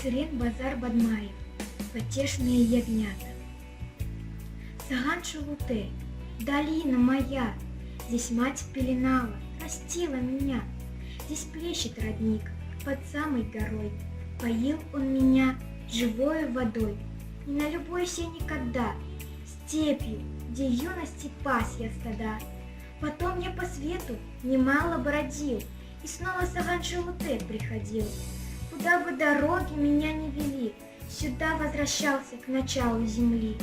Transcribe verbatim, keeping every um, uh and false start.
Цырен-Базар Бадмаев. «Потешные ягнята». Сагаан Шулуутай, долина моя, здесь мать пеленала, растила меня. Здесь плещет родник под самой горой, поил он меня живою водой. Не налюбуюсь я никогда степью, где в юности пас я стада. Потом я по свету немало бродил и снова в Сагаан Шулуутай приходил. Куда бы дороги меня ни вели, сюда возвращался, к началу земли.